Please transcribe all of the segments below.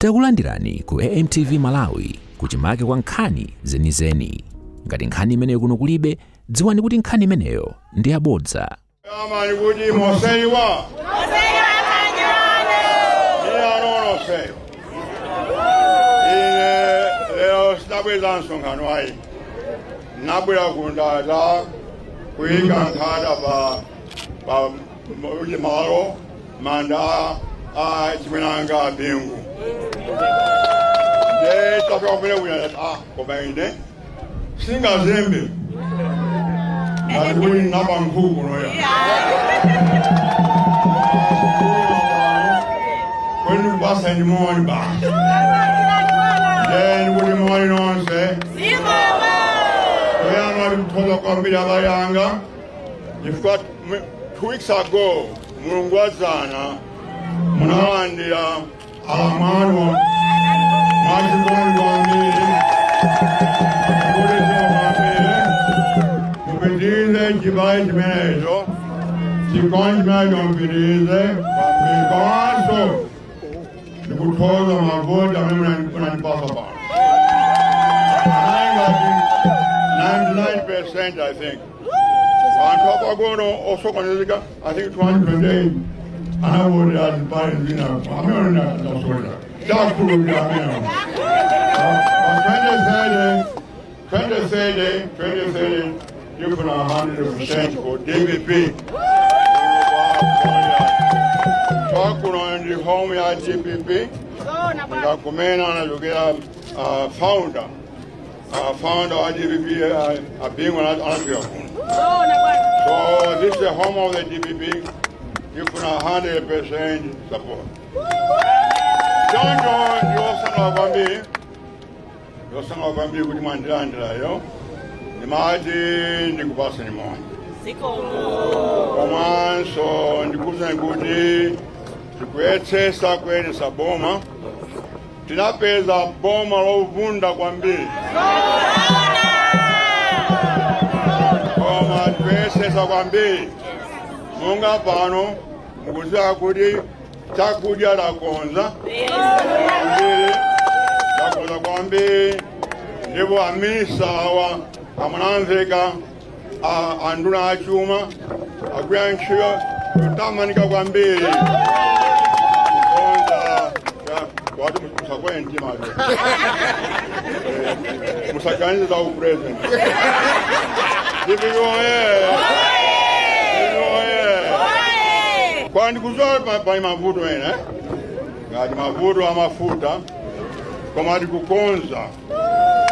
Takulandirani ku AMTV Malawi, kuchimake kwa nkhani zenizeni. Ngati nkhani imeneyo kuno kulibe, dziwani kuti nkhani imeneyo ndi yabodza. Amani kuti moseiwa iyanonoseyo. Ine lero sidabweza msonkhano ayi, nabwera kundata kuyika nkhata pa malo manda a chimwenanga Bingu. Nde tafika kumene kuya, ah, koma ine singazembe ngati kuti napa nkhuku noya kweni kupasa ndi moni basi. Then kuti moni nonse. Toyamba ndikuthokoza kwambiri abale anga chifukwa 2 weeks ago, mulungu wadzana, munalandira alamwano mwachikondi kwambiri, kuti zikomo kwambiri, mupitirize chibale chimenecho, chikondi chimenecho mupitirize kwambiri. Komanso ndikuthokoza mavoti amene munandipasa pano, anali ngati 99%, I think. Anthu apagono osokonezeka, I think 228 anavotera zipani zina, amene ndasoja takhulupirira amene pa 2030, 2030, 2030 tifuna 100% for DPP. Twakuno ndi home ya DPP, ngakumena anachokera founder wa DPP, a Bingu anafika kuno. So this is the home of the DPP. Tifuna 100% support. Choncho ndiwosangalala kwambiri, ndiwosangalala kwambiri kuti mwandilandirayo. Ndimati ndikupaseni moni, komanso ndikuwuzeni kuti tikuyesesa kuyendesa boma. Tinapeza boma lovunda kwambiri, koma tikuyesesa kwambiri. Monga pano mukuziwa kuti chakudya takonza kwambiri, takonza kwambiri, ndipo a minister awa amunamveka, anduna achuma agwira ntchito yotamandika kwambiri kukonza. Wati musakweye mtima, musaganize za upresident. DPP oye! DPP oye! Kwa ndikuzola pali mavuto ena, eh? Ngati mavuto amafuta, koma tikukonza.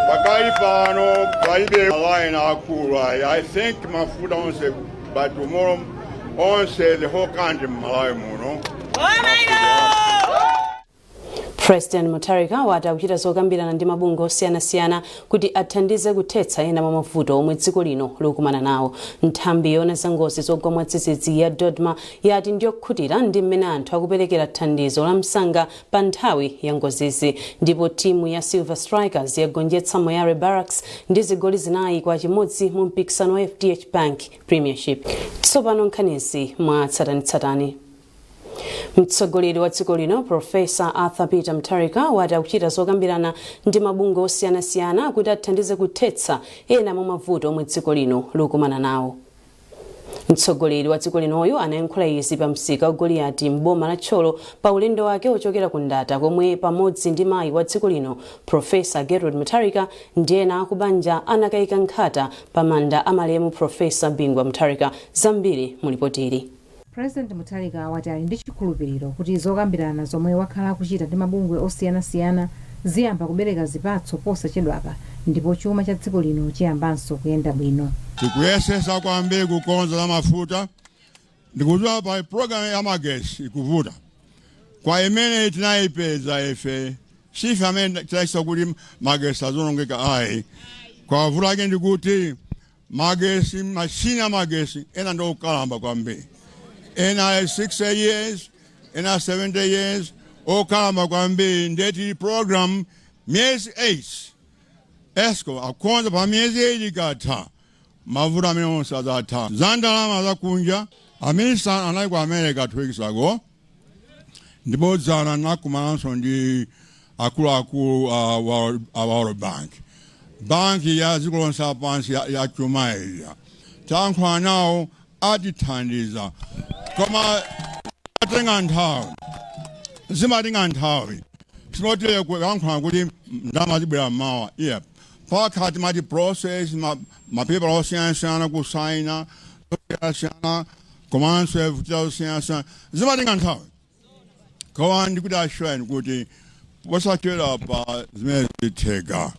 Pakali pano palibe line akulu ayi. I think mafuta onse by tomorrow, onse, the whole country, Malawi muno. President Mutharika wati akuchita zokambirana ndi mabungwe osiyanasiyana kuti athandize kuthetsa ena mwa mavuto omwe dziko lino likukumana nawo. Nthambi yoona za ngozi zogwa mwadzidzidzi ya DoDMA yati ndiyokhutira ndi mmene anthu akuperekera thandizo la msanga pa nthawi ya ngozizi. Ndipo timu ya Silver Strikers yagonjetsa Moyale Barracks ndi zigoli 4-1 mu mpikisano wa FDH Bank Premiership. Tsopano nkhanizi mwa tsatanetsatane. Mtsogoleri wa dziko lino, Profesa Arthur Peter Mutharika, wati akuchita zokambirana ndi mabungwe osiyanasiyana kuti athandize kuthetsa ena mwa mavuto omwe dziko lino likukumana nawo. Mtsogoleri wa dziko linoyo anayankhula izi pa msika wa Goliyati m'boma la Thyolo pa ulendo wake ochokera ku Ndata, komwe pamodzi ndi mayi wa dziko lino, Profesa Gertrude Mutharika, ndi ena akubanja anakayika nkhata pa manda amalemu Profesa Bingu Mutharika. Zambiri mulipotiri. President Mutharika wati ali ndi chikhulupiriro kuti zokambirana zomwe wakhala akuchita ndi mabungwe osiyanasiyana ziyamba kubereka zipatso posachedwapa, ndipo chuma cha dziko lino chiyambanso kuyenda bwino. Tikuyesesa kwambiri kukonza za mafuta. Ndikudziwa pa program ya magesi ikuvuta, kwa imene tinayipeza ife, sife amene tinachita kuti magesi azonongeka ayi. Kwa vuto ake ndikuti magesi, mashini a magesi ena ndi okalamba kwambiri, ena ali 60 years, ena 70 years, okalamba kwambiri. Ndeti program miyezi 8, ESCOM akonza pa miyezi 8, ikatha mavuto amene onse adzatha. Za ndalama zakunja, a minister anali ku America 2 weeks ago, ndipo dzana nakumananso ndi Akuluakulu a World Bank, banki ya dziko lonse lapansi ya chuma ija, tayankhula nawo, atithandiza, koma atenga nthawi, zimatenga nthawi. Sinotile kuyankhula kuti ndalama zibwera mmawa, yeah. Pakati timati process, mapepala osiyanasiyana, kusaina osiyanasiyana, komanso kuchita osiyanasiyana, zimatenga nthawi. Koma ndikuti assure kuti posachedwa pa zimene zitheka.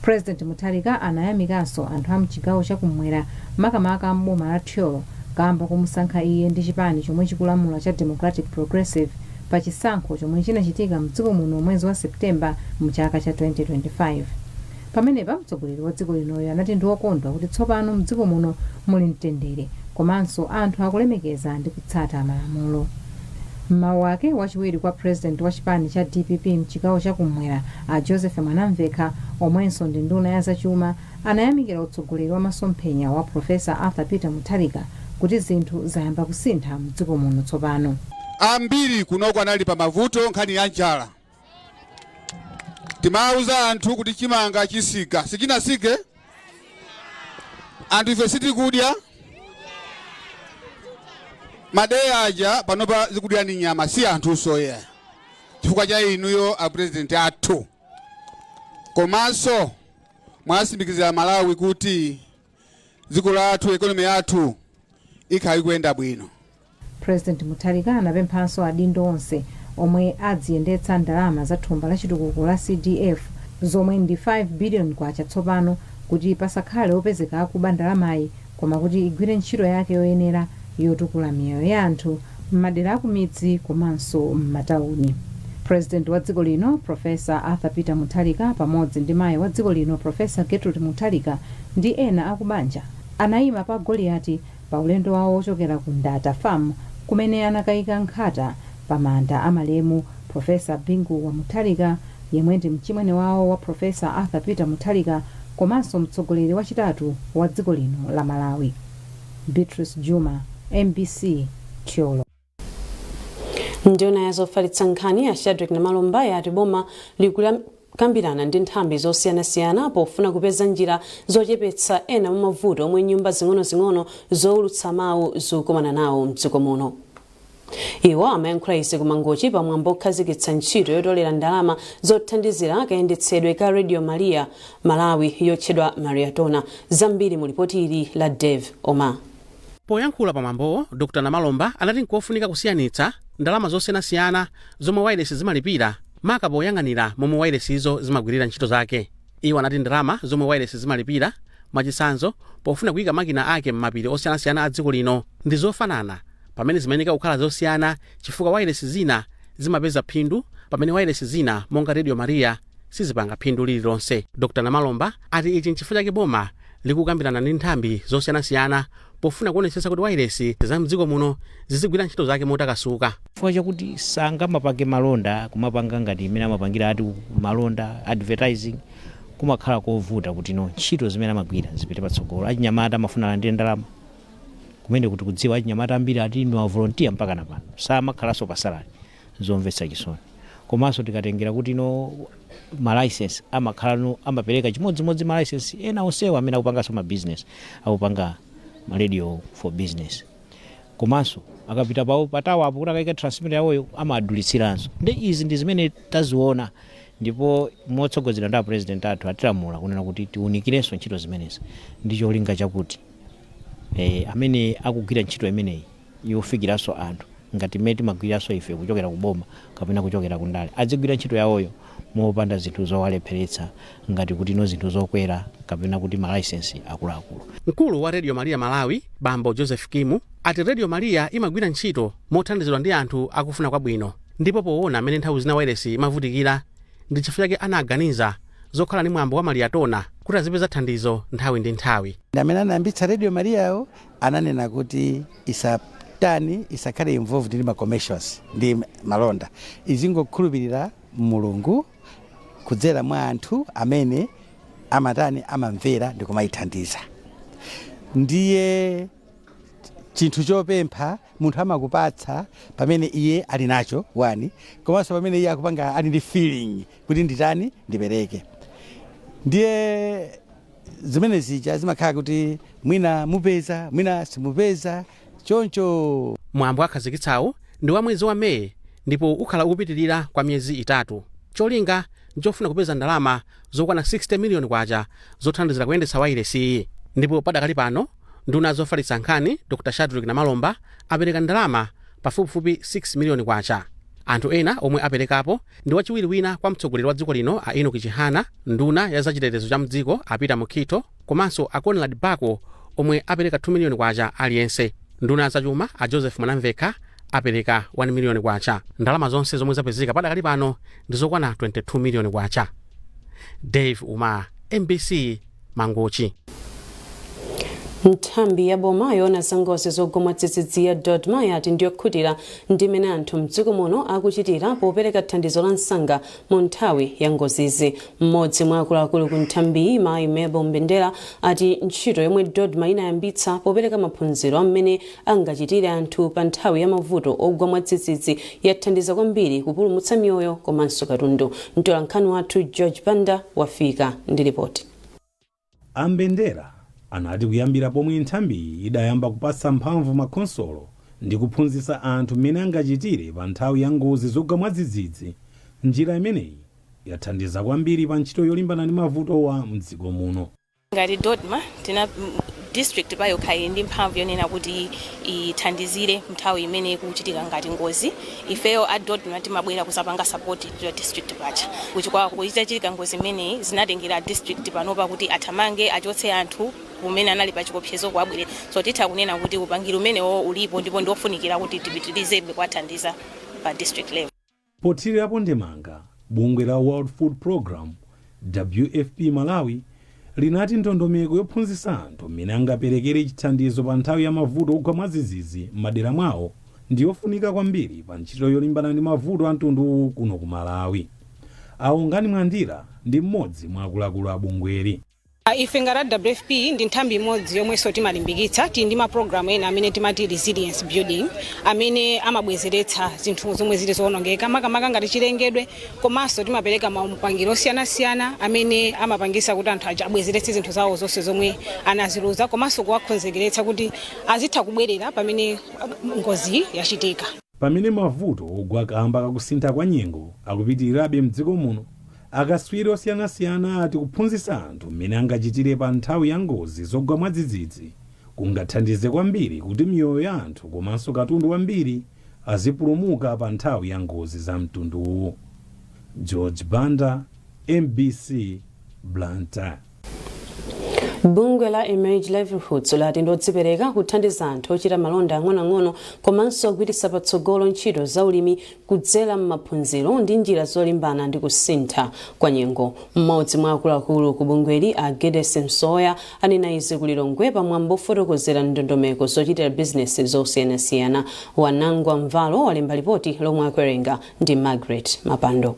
President Mutharika anayamikanso anthu a mchigawo chakumwera, makamaka m'boma la Thyolo, kamba kumusankha iye ndi chipani chomwe chikulamula cha Democratic Progressive pa chisankho chomwe chinachitika mdziko muno mwezi wa Septemba mchaka cha 2025. Pamenepa mtsogoleri wa dziko linoyo anati ndi wokondwa kuti tsopano mdziko muno muli mtendere komanso anthu akulemekeza ndi kutsata malamulo. Mmawu ake, wachiwiri kwa president wa chipani cha DPP mchigawo chakumwera, a Joseph Mwanamvekha, omwenso ndi nduna ya zachuma, anayamikira utsogoleri wa masomphenya wa Professor Arthur Peter Mutharika kuti zinthu zayamba kusintha mdziko muno tsopano. Ambiri kunoko anali pa mavuto, nkhani ya njala. Timawuza anthu kuti chimanga chisika, sichinasike. Anthu ife sitikudya madeya aja, panopa zikudya ni nyama, si anthu soya, chifukwa cha inuyo a president athu. Komanso mwatsimikizira Malawi kuti dziko lathu, economy yathu ikhala ikuyenda bwino. President Mutharika anapemphanso adindo onse omwe adziyendetsa ndalama za thumba la chitukuko la CDF, zomwe ndi 5 billion kwacha tsopano, kuti pasakhale opezeka akuba ndalamayi, koma kuti igwire ntchito yake yoyenera yotukula miyoyo ya anthu m'madera akumidzi komanso m'matawuni. President wa dziko lino, Professor Arthur Peter Mutharika, pamodzi ndi mayi wa dziko lino, Professor Gertrude Mutharika, ndi ena akubanja, anayima pa Goliyati pa ulendo wawo wochokera ku Ndata Farm, kumene anakayika nkhata pa manda amalemu Professor Bingu wa Mutharika, yemwe ndi mchimwene wawo wa Professor Arthur Peter Mutharika komanso mtsogoleri wachitatu wa dziko lino la Malawi. Beatrice Juma, MBC, Thyolo. Nduna ya zofalitsa nkhani ya Shadrack Namalomba yati boma likukambirana ndi nthambi zosiyanasiyana pofuna kupeza njira zochepetsa ena mwa mavuto omwe nyumba zing'ono-zing'ono zowulutsa mawu zikukumana nawo mdziko muno. Iwo amayankhula izi ku Mangochi pamwambo okhazikitsa ntchito yotolera ndalama zothandizira kayendetsedwe ka Radio Maria Malawi yotchedwa Mariatona. Zambiri mu lipoti ili la Dave Omar. Poyankhula pamwambowo, Dr Namalomba anati nkofunika kusiyanitsa ndalama zosiyanasiyana zomwe wailesi zimalipira, maka poyang'anira momwe wailesizo zimagwirira ntchito zake. Iwo anati ndalama zomwe wailesi zimalipira, mwachitsanzo pofuna kuyika makina ake m'mapiri osiyanasiyana a dziko lino, ndi zofanana, pamene zimayeneka kukhala zosiyana chifukwa wailesi zina zimapeza phindu, pamene wailesi zina monga Radio Maria sizipanga phindu lililonse. Dr Namalomba ati ichi nchifukwa chake boma likukambirana ndi nthambi zosiyanasiyana pofuna kuonetsetsa kuti wailesi za mdziko muno zizigwira ntchito zake motakasuka. Chifukwa chakuti sangamapange malonda, kumapanga ngati imene amapangira ati malonda, advertising, kumakhala kovuta kuti no ntchito zimene amagwira zipite patsogolo. Achinyamata amafuna alandire ndalama kumene kuti kudziwa achinyamata ambiri ati ndi mavolunteer mpaka napano, samakhalanso pa salary, zomvetsa chisoni. Komanso tikatengera kuti no ma license amakhala no amapereka chimodzimodzi ma license ena onsewa amene akupanganso ma business, akupanga ma radio for business, komanso akapita pawo patawa apo kuti akayika transmitter yawoyo amadulitsiranso. Ndi izi ndi zimene taziona, ndipo motsogozedwa ndi apresident athu atilamula kunena kuti tiwunikirenso ntchito zimenezi ndi cholinga chakuti amene akugwira ntchito imeneyi yofikiranso anthu ngati mmene timagwiranso ife kuchokera ku boma kapena kuchokera ku ndale, adzigwira ntchito yawoyo mopanda zinthu zowalepheretsa, ngati kuti no zinthu zokwera kapena kuti ma license akuluakulu. Mkulu wa Radio Maria Malawi, Bambo Joseph Kimu, ati Radio Maria imagwira ntchito mothandizidwa ndi anthu akufuna kwabwino, ndipo poona amene nthawi zina wailesi imavutikira, ndi chifukwa chake anaganiza zokhala ndi mwambo wa Mariatona kuti azipeza thandizo nthawi ndi nthawi. Ndi amene anayambitsa Radio Mariayo ananena kuti isatani, isakhale involved ndi ma commercials ndi malonda, izingokhulupirira Mulungu kudzera mwa anthu amene amatani, amamvera ndi kumayithandiza. Ndiye Chinthu chopempha munthu amakupatsa pamene iye ali nacho wani, komanso pamene iye akupanga ali ndi feeling kuti nditani, ndipereke. Ndiye zimene zija zimakhala kuti mwina mupeza, mwina simupeza, choncho. Mwambo akhazikitsawo ndi wa mwezi wa Meyi ndipo ukhala ukupitirira kwa miyezi 3. Cholinga nchofuna kupeza ndalama zokwana 60 miliyoni kwacha zothandizira kuyendetsa wailesiyi. Ndipo padakali pano nduna zofalitsa nkhani Dr Shadrick Namalomba apereka ndalama pafupifupi 6 miliyoni kwacha. Anthu ena omwe aperekapo ndi wachiwiri wina kwa mtsogoleri wa dziko lino a Enoch Chihana, nduna ya zachitetezo cha mdziko a Peter Mukhito, komanso a Conrad Bako omwe apereka 2 miliyoni kwacha aliyense. Nduna zachuma a Joseph Mwanamvekha apereka 1 miliyoni kwacha. Ndalama zonse zomwe zapezeka padakali pano ndi zokwana 22 miliyoni kwacha. Dave Uma, MBC, Mangochi. Nthambi ya boma yoona za ngozi zogwa mwadzidzidzi ya DoDMA yati ndiyokhutira ndi mmene anthu mdziko muno akuchitira popereka thandizo la msanga mu nthawi ya ngozizi. Mmodzi mwa akuluakulu ku nthambiyi, mayi Mabel Mbendera, ati ntchito yomwe DoDMA inayambitsa popereka maphunziro amene angachitire anthu pa nthawi ya mavuto ogwa mwadzidzidzi yathandiza kwambiri kupulumutsa miyoyo komanso katundu. Mtolankhani wathu George Banda wafika ndi ripoti. Ambendera anati kuyambira pomwe nthambiyi idayamba kupatsa mphamvu makhonsolo ndi kuphunzitsa anthu mmene angachitire pa nthawi ya ngozi zogwa mwadzidzidzi, njira imeneyi yathandiza kwambiri pa ntchito yolimbana ndi mavutowa mdziko muno. Ngati DoDMA, tina district payokha ili ndi mphamvu yonena kuti ithandizire nthawi imene ikuchitika ngati ngozi. Ifeyo a DoDMA timabwera kuzapanga support ya district pacha. Kuchikwawa kuitachitika ngozi imeneyi, zinatengera district panopa kuti athamange, achotse anthu kumene anali pa chiopsezo, kuwabwerera. So titha kunena kuti upangiri umenewo ulipo ndipo ndiofunikira kuti tipitirizebe kuwathandiza pa district level. Pothirirapo ndemanga, bungwe la World Food Program, WFP Malawi, linati ndondomeko yophunzitsa anthu mmene angaperekere chithandizo pa nthawi ya mavuto ogwa mwadzidzidzi m'madera mwawo ndiyofunika kwambiri pa ntchito yolimbana ndi mavuto a mtunduwu kuno ku Malawi. Aungani Mwandira ndi mmodzi mwa akuluakulu a bungweli. Ife ngati WFP ndi nthambi imodzi yomwenso timalimbikitsa. Tili ndi mapulogalamu ena amene timati resilience building, amene amabwezeretsa zinthu zomwe zili zowonongeka, makamaka ngati chilengedwe, komanso timapereka maupangiro osiyanasiyana amene amapangisa kuti anthu aja abwezeretse zinthu zawo zonse zomwe anaziluza, komanso kuwakonzekeretsa kuti azitha kubwerera pamene ngozi yachitika. Pamene mavuto ogwa kamba kakusintha kwa nyengo akupitirirabe mdziko muno, akaswiri osiyanasiyana ati kuphunzitsa anthu mmene angachitire pa nthawi ya ngozi zogwa mwadzidzidzi kungathandize kwambiri kuti miyoyo ya anthu komanso katundu wambiri azipulumuka pa nthawi ya ngozi za mtunduwu. George Banda, MBC, Blantyre. Bungwe la Emerge Livelihoods lati ndodzipereka kuthandiza anthu ochita malonda ang'onoang'ono komanso kugwiritsa patsogolo ntchito zaulimi kudzera m'maphunziro ndi njira zolimbana ndi kusintha kwa nyengo. Mmodzi mwa akuluakulu ku bungweli, a Gedesi Msoya, anena izi ku Lilongwe pamwambo ofotokozera ndondomeko zochitira bizinesi zosiyanasiyana. Wanangwa Mvalo walemba ripoti lomwe akuwerenga ndi Margaret Mapando.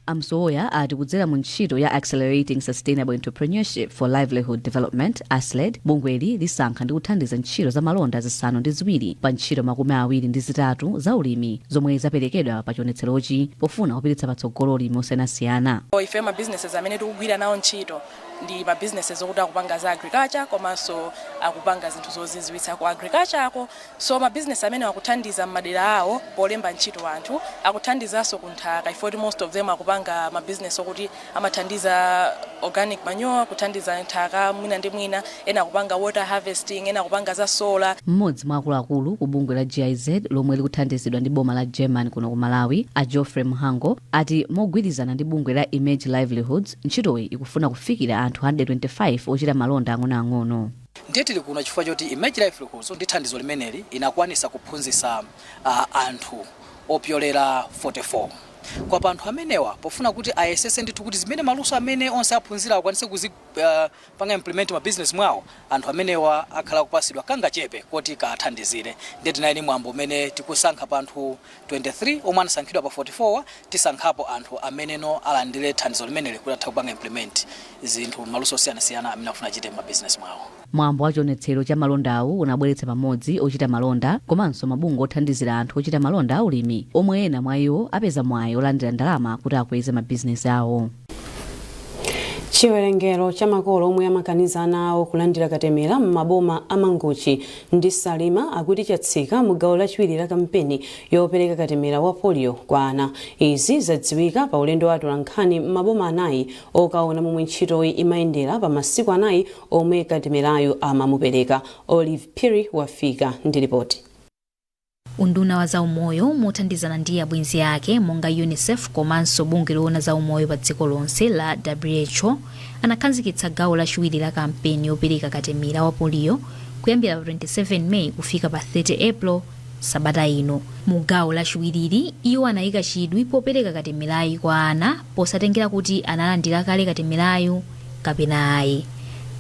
Amsoya ati kudzera mu ntchito ya Accelerating Sustainable Entrepreneurship for Livelihood Development, ASLED, bungweli lisankha ndi kuthandiza ntchito za malonda 7 pa ntchito 23 za ulimi zomwe zaperekedwa pa chionetserochi pofuna kupititsa patsogolo ulimi osiyanasiyana. Ife ma businesses amene tikugwira nawo ntchito ndi ma businesses okuti akupanga za agriculture komanso akupanga zinthu zozizwitsa ku agriculture ako. So ma business amene akuthandiza m'madera awo polemba ntchito anthu, akuthandizanso ku nthaka ifoti most of them akupanga ma business okuti amathandiza organic manure, kuthandiza nthaka mwina ndi mwina, ena akupanga water harvesting, ena akupanga za solar. Mmodzi mwa akuluakulu ku bungwe la GIZ lomwe likuthandizidwa ndi boma la German kuno ku Malawi, a Geoffrey Mhango, ati mogwirizana ndi bungwe la Emerge Livelihoods, ntchitoyi ikufuna kufikira anthu 125 ochita malonda ang'onoang'ono. Ndiye tili kuno chifukwa choti Emerge Livelihoods ndi thandizo limeneli inakwanisa kuphunzitsa anthu opyolera 44. Kwa pa anthu amenewa, pofuna kuti ayesese ndithu kuti zimene maluso amene onse aphunzira akwanise kuzipanga implement ma business mwawo, anthu amenewa akhala kupasidwa kangachepe koti kathandizire. Ndiye tinali ndi mwambo umene tikusankha pa anthu 23 omwe anasankhidwa pa 44, tisankhapo anthu ameneno alandire thandizo limeneli kuti atha kupanga implement zinthu, maluso osiyanasiyana amene akufuna achite ma business mwawo. Mwambo wa chionetsero cha malondawu unabweretsa pamodzi ochita malonda komanso mabungwe othandizira anthu ochita malonda aulimi, omwe ena mwa iwo apeza mwayi olandira ndalama kuti akweze mabizinesi awo. Chiwerengero cha makolo omwe amakaniza ana awo kulandira katemera m'maboma a Mangochi ndi Salima akuti chatsika mu gawo lachiwiri la kampeni yopereka katemera wa polio kwa ana. Izi zadziwika pa ulendo wa atolankhani m'maboma anayi okaona momwe ntchitoyi imayendera pa masiku 4 omwe katemerayo amamupereka. Olive Phiri wafika ndi ripoti. Unduna wa zaumoyo, mothandizana ndi abwenzi ake monga UNICEF komanso bungwe loona zaumoyo pa dziko lonse la WHO, anakhazikitsa gawo lachiwiri la kampeni yopereka katemera wa poliyo kuyambira pa 27 May kufika pa 30 April sabata ino. Mu gawo lachiwiriri, iwo anayika chidwi popereka katemerayi kwa ana posatengera kuti analandira kale katemerayu kapena ayi.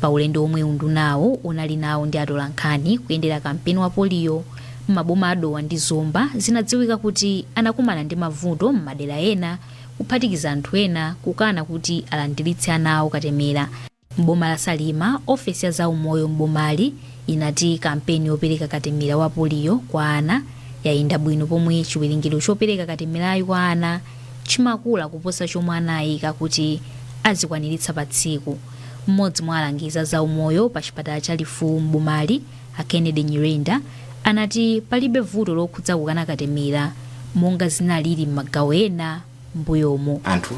Pa ulendo omwe undunawo unali nawo ndi atolankhani kuyendera kampeni wa poliyo m'maboma a Dowa ndi Zomba, zinadziwika kuti anakumana ndi mavuto m'madera ena, kuphatikiza anthu ena kukana kuti alandiritse ana awo katemera. M'boma la Salima, ofesi ya zaumoyo m'bomali inati kampeni yopereka katemera wa poliyo kwa ana yayenda bwino, pomwe chiwerengero chopereka katemerayu kwa ana chimakula kuposa chomwe anayika kuti azikwaniritsa pa tsiku. Mmodzi mwa alangizi a zaumoyo pa chipatala cha Lifuwu m'bomali, a Kennedy Nyirenda, anati palibe vuto lokhudza kukana katemera monga zinalili m'magawo ena mbuyomo. Anthu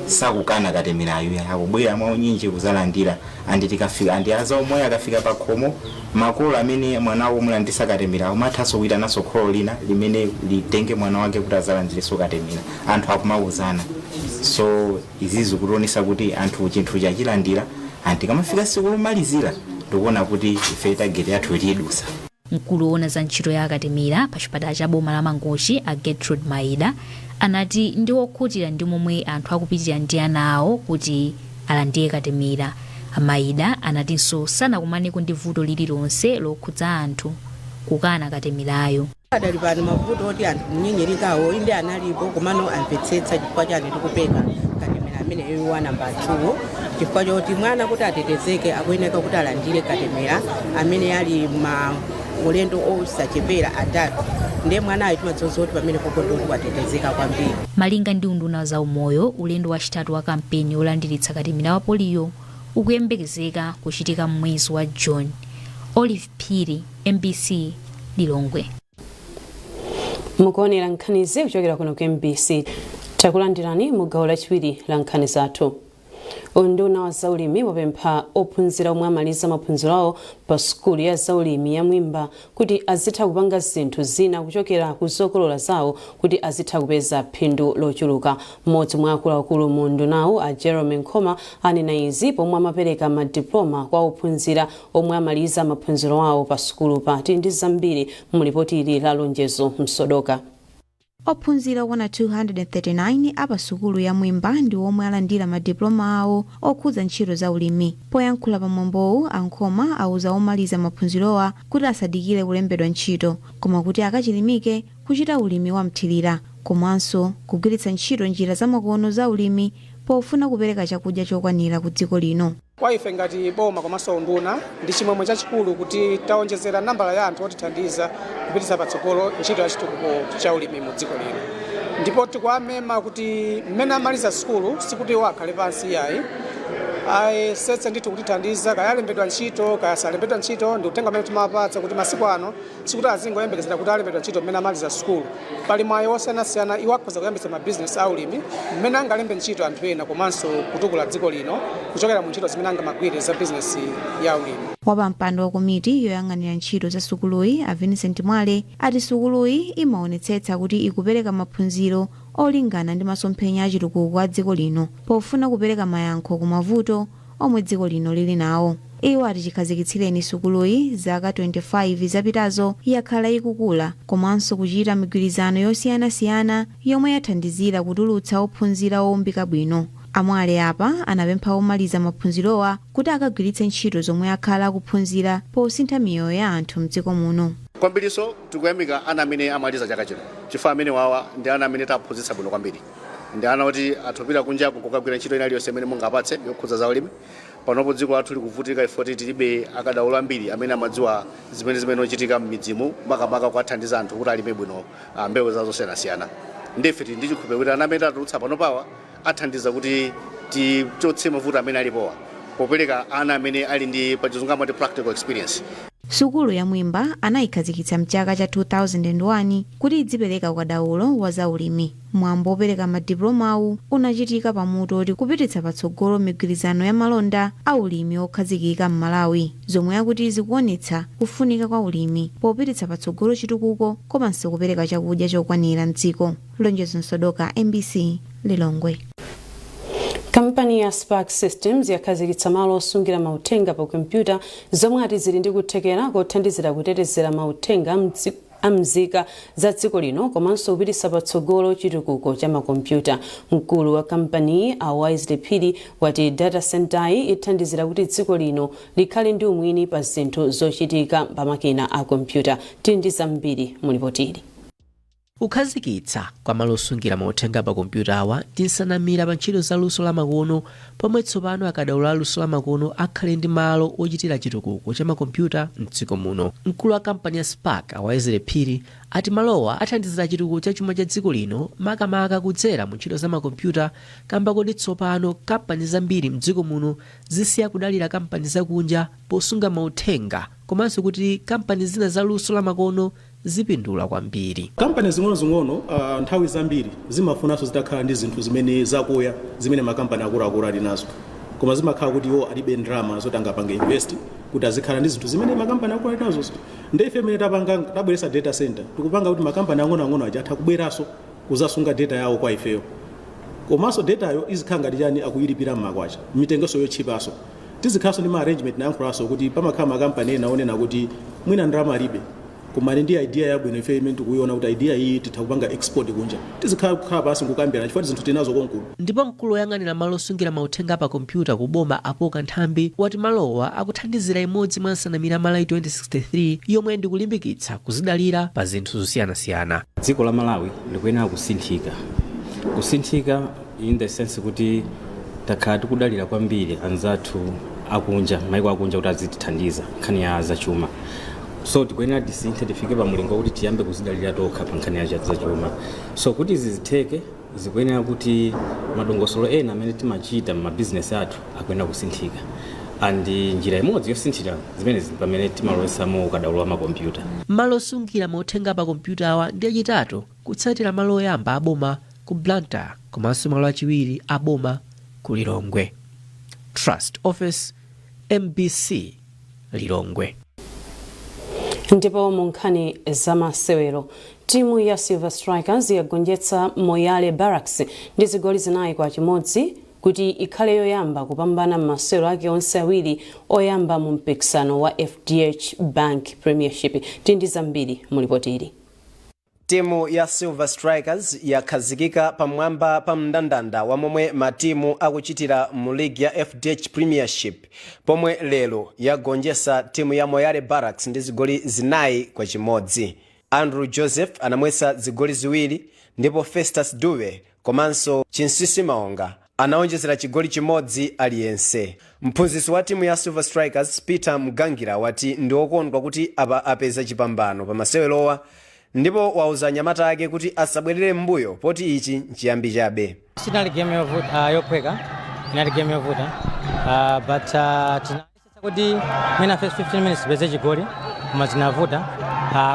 sakukana katemerayo, akubwera mwaunyinji kuzalandira. And tikafika, and azaumoyo akafika pa khomo, makolo amene mwana wawo mulandisa katemera umathanso kuyitananso kholo lina limene litenge mwana wake kuti azalandirenso katemera. Anthu akumauzana, so izi zikutionesa kuti anthu chinthu chachilandira. And tikamafika tsiku lomalizira, ndikuona kuti ife target yathu tiyidusa. Mkulu woona za ntchito ya akatemera pa chipatala cha boma la Mangochi, a Gertrude Maida, anati ndi wokhutira ndi momwe anthu akupitira ndi ana awo kuti alandire katemera. Maida anatinso sanakumaneko ndi vuto lililonse lokhudza anthu kukana katemerayo. Adali pano mavuto oti anthu kunyinyirikawo, inde analipo, komano amvetsetsa chifukwa chani tikupereka katemera ameneyo wa namba 2, chifukwa choti mwana kuti atetezeke akuyeneka kuti alandire katemera amene ali ma ulendo osachepera atatu. Ndiye mwanayo timadziwa kuti pamene popo ndoti watetezeka kwambiri. Malinga ndi unduna wa zaumoyo, ulendo wachitatu wa kampeni yolandiritsa katemera wa poliyo ukuyembekezeka kuchitika m'mwezi wa June. Olive Phiri, MBC, Lilongwe. Mukuonera nkhanizi kuchokera kuno ku MBC. Takulandirani mu gawo lachiwiri la nkhani zathu. Unduna wa zaulimi wapempha ophunzira omwe amaliza maphunziro awo pa sukulu ya zaulimi ya Mwimba kuti azitha kupanga zinthu zina kuchokera ku zokolola zawo kuti azitha kupeza phindu lochuluka. Mmodzi mwa akuluakulu mu undunawu, a Jeremy Nkhoma, anena izi pomwe amapereka madiploma kwa ophunzira omwe amaliza maphunziro awo pa sukulu pa. Tili ndi zambiri mu lipoti ili la Lonjezo Msodoka. Ophunzira okwana 239 a pa sukulu ya Mwimba ndi omwe alandira madiploma awo okhudza ntchito za ulimi. Poyankhula pa mwambowu, a Nkhoma auza omaliza maphunzirowa kuti asadikire kulembedwa ntchito, koma kuti akachilimike kuchita ulimi wa mthirira komanso kugwiritsa ntchito njira zamakono za ulimi pofuna kupereka chakudya chokwanira ku dziko lino. Kwa ife ngati boma komanso unduna, ndi chimwemwe chachikulu kuti taonjezera nambala ya anthu otithandiza kupititsa patsogolo ntchito ya chitukuko cha ulimi mu dziko lino. Ndipo tikuwamema kuti mmene amaliza sukulu, sikuti iwo akhale pansi iyayi, ayesetse ndithu kutithandiza, kaya alembedwa ntchito kaya salembedwa ntchito. Ndi uthenga umene timawapatsa kuti masiku ano sikuti azingoyembekezera kuti alembedwa ntchito mmene amaliza sukulu. Pali mwayi wosiyanasiyana, iwo akhoza kuyambitsa mabizinesi aulimi mmene angalembe ntchito anthu ena komanso kutukula dziko lino kuchokera mu ntchito zimene angamagwire za bizinesi ya ulimi. Wapampando wa komiti yoyang'anira ntchito za sukuluyi, a Vincent Mwale, ati sukuluyi imaonetsetsa kuti ikupereka maphunziro olingana ndi masomphenya achitukuko a dziko lino pofuna kupereka mayankho ku mavuto omwe dziko lino lili nawo. Iwo ati chikhazikitsireni sukuluyi zaka 25 zapitazo, yakhala ikukula komanso kuchita migwirizano yosiyanasiyana yomwe yathandizira kutulutsa ophunzira owumbika bwino. A Mwale apa anapempha omaliza maphunzirowa kuti akagwiritse ntchito zomwe akhala akuphunzira posintha miyoyo ya anthu mdziko muno. Kwambiriso tikuyamika ana amene amaliza chaka chino, chifukwa amene wawa ndi ana amene taphunzitsa bwino kwambiri. Ndi ana oti athupira kunjaku kukagwira ntchito ina iliyonse imene mungapatse yokhudza za ulimi. Panopo dziko lathu likuvutika ifoti tilibe akadaulo ambiri amene amadziwa zimene ochitika m'midzimu, makamaka kuwathandiza anthu kuti alime bwino mbewu zawo zosiyanasiyana. Ndife tili ndi chikhulupiriro kuti ana amene tatulutsa panopawa athandiza kuti tichotse mavuto amene alipowa, popereka ana amene ali ndi, pachizungu amati, practical experience. Sukulu ya Mwimba anayikhazikitsa mchaka cha 2001 kuti idzipereka ukadaulo wa zaulimi. Mwambo wopereka madiplomawu unachitika pamutu oti kupititsa patsogolo migwirizano ya malonda a ulimi okhazikika m'Malawi, zomwe akuti zikuonetsa kufunika kwa ulimi popititsa patsogolo chitukuko komanso kupereka chakudya chokwanira mdziko. Lonjezo Msodoka, MBC, Lilongwe. Kampani ya Spark Systems yakhazikitsa malo osungira mauthenga pa kompyuta zomwe ati zili ndi kuthekera kothandizira kutetezera mauthenga amzika za dziko lino komanso kupititsa patsogolo chitukuko cha makompyuta. Mkulu wa kampaniyi, a Wisely Phiri, wati data center yi ithandizira kuti dziko lino likhale ndi umwini pa zinthu zochitika pa makina a kompyuta. Tili ndi zambiri mulipotili. Kukhazikitsa kwa malo osungira mauthenga pa kompyuta awa ndi nsanamira pa ntchito za luso lamakono, pomwe tsopano akadaulo a luso lamakono akhale ndi malo ochitira chitukuko cha makompyuta mdziko muno. Mkulu wa kampani ya Spark, a Wisely Phiri, ati malowa athandizira chitukuko cha chuma cha dziko lino, makamaka kudzera mu ntchito za makompyuta, kamba koti tsopano kampani zambiri mdziko muno zisiya kudalira kampani zakunja posunga mauthenga, komanso kuti kampani zina za luso lamakono zipindula kwambiri. Kampani zing'onozing'ono nthawi zambiri zimafunanso zitakhala ndi zinthu zimene zakuya zimene makampani akuluakulu ali nazo, koma zimakhala kuti iwo alibe ndalama zoti angapange invest kuti azikhala ndi zinthu zimene makampani akulu ali nazo. Nde ife imene tapanga, tabweretsa data center, tikupanga kuti makampani ang'onoang'ono aja atha kubweranso kuzasunga data yawo kwa ifeyo, komanso datayo izikhala ngati chani, akuyilipira mmakwacha, mitengonso yotchipanso. Tizikhalanso ndi ma arrangement, nayankhulanso kuti pamakhala makampani ena onena kuti mwina ndalama alibe, koma ali ndi idea yabwino. Ife imene tikuiona kuti idea iyi titha kupanga export kunja, tizikhala kukhala pansi nkukambirana chifukwa zinthu tinazo konkuno. Ndipo mkulu woyang'anira malo osungira mauthenga pa kompyuta ku boma, Apoka Nthambi, wati malowa akuthandizira imodzi mwa nsanamira Malawi 2063, yomwe ndikulimbikitsa kuzidalira pa zinthu zosiyanasiyana. Dziko la Malawi likuyenera kusinthika, kusinthika in the sense kuti takhala tikudalira kwambiri anzathu akunja, maiko akunja, kuti azitithandiza nkhani ya zachuma. So tikuyenera tisinthe, tifike pa mulingo kuti tiyambe kuzidalira tokha pa nkhani ya zachuma. So kuti izi zitheke, zikuyenera kuti madongosolo ena amene timachita m'mabizinesi athu akuyenera kusinthika, and njira imodzi yosinthira zimenezi pamene timalowetsamo ukadaulo wa makompyuta. Malo osungira mauthenga pa kompyuta awa ndi achitatu kutsatira malo oyamba aboma ku Blantyre komanso malo achiwiri aboma ku Lilongwe. Trust Office, MBC, Lilongwe. Ndipo mu nkhani zamasewero, timu ya Silver Strikers yagonjetsa Moyale Barracks ndi zigoli 4-1 kuti ikhale yoyamba kupambana m'masewero ake onse awiri oyamba mu mpikisano wa FDH Bank Premiership. Tili ndi zambiri mulipotili. Timu ya Silver Strikers yakhazikika pamwamba pa mndandanda wa momwe matimu akuchitira mu ligi ya FDH Premiership, pomwe lero yagonjetsa timu ya Moyale Barracks ndi zigoli 4-1. Andrew Joseph anamwetsa zigoli ziwiri, ndipo Festus Dube komanso Chinsisi Maonga anaonjezera chigoli chimodzi aliyense. Mphunzitsi wa timu ya Silver Strikers, Peter Mgangira, wati ndi okondwa kuti apa apeza chipambano pa masewerowa, ndipo wauza anyamata ake kuti asabwerere m'mbuyo poti ichi nchiyambi chabe. Sinali game yovuta, yophweka, inali game yovuta, but tinayesetsa kuti mwina first 15 minutes tipeze chigoli, koma zinavuta.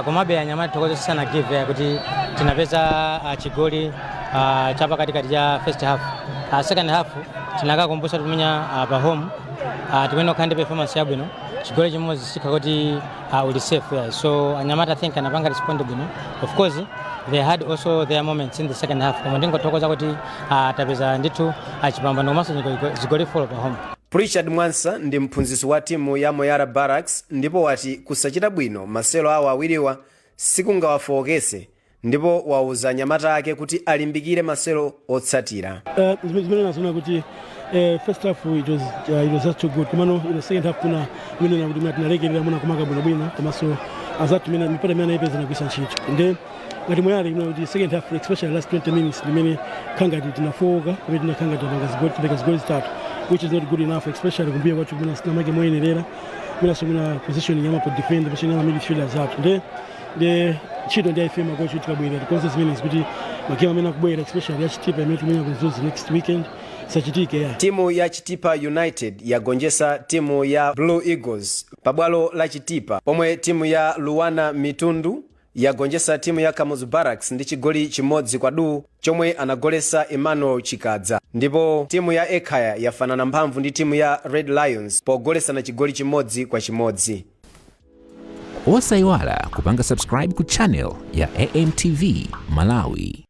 Komabe anyamata thokoze sana give kuti tinapeza chigoli chapakatikati cha first half. Second half tinakakumbutsa tikumenya pa home, tikuyenera kukhala ndi performance yabwino. Chigoli chimodzi sikha kuti uli safe, yeah. So anyamata, I think, anapanga respond bwino. Of course they had also their moments in the second half, koma ndingothokoza kuti tapeza ndithu chipambano komanso zigoli 4 pa home. Richard Mwansa ndi mphunzitsi wa timu ya Moyale Barracks, ndipo wati kusachita bwino masewero awo awiriwa sikungawafowokese, ndipo wauza anyamata ake kuti alimbikire masewero otsatira. Zimene nazoona kuti first half it was just too good, komano in the second half kuna imene kuti mna tinalekerera muna kumaka bwinobwino, komanso azathu imene mipata imene anayipeza nagwisa ntchito. Nde ngati Moyale imene kuti second half, especially last 20 minutes, limene khangati tinafowoka, pamene tinakhanga tapanga zigoli, tapeka zigoli zitatu. which is not good enough, especially kumbuyo kwathu kuna sitinamake moyenerera, mwinaso mwina positioning yama po defend, positioning yama midfielders athu. Nde ntchito ndi ife makochi tikabwera tikonze zimenezi kuti magame amene akubwera, especially ya Chitipa imene timenya ku Mzuzu next weekend, sachitike ya. Timu ya Chitipa United yagonjetsa timu ya Blue Eagles pabwalo la Chitipa, pomwe timu ya Luwana Mitundu yagonjetsa timu ya Kamuzu Barracks ndi chigoli 1-0 chomwe anagolesa Emmanuel Chikadza, ndipo timu ya Ekhaya yafanana mphamvu ndi timu ya Red Lions pogolesana chigoli 1-1. Osayiwala kupanga subscribe ku channel ya AMTV Malawi.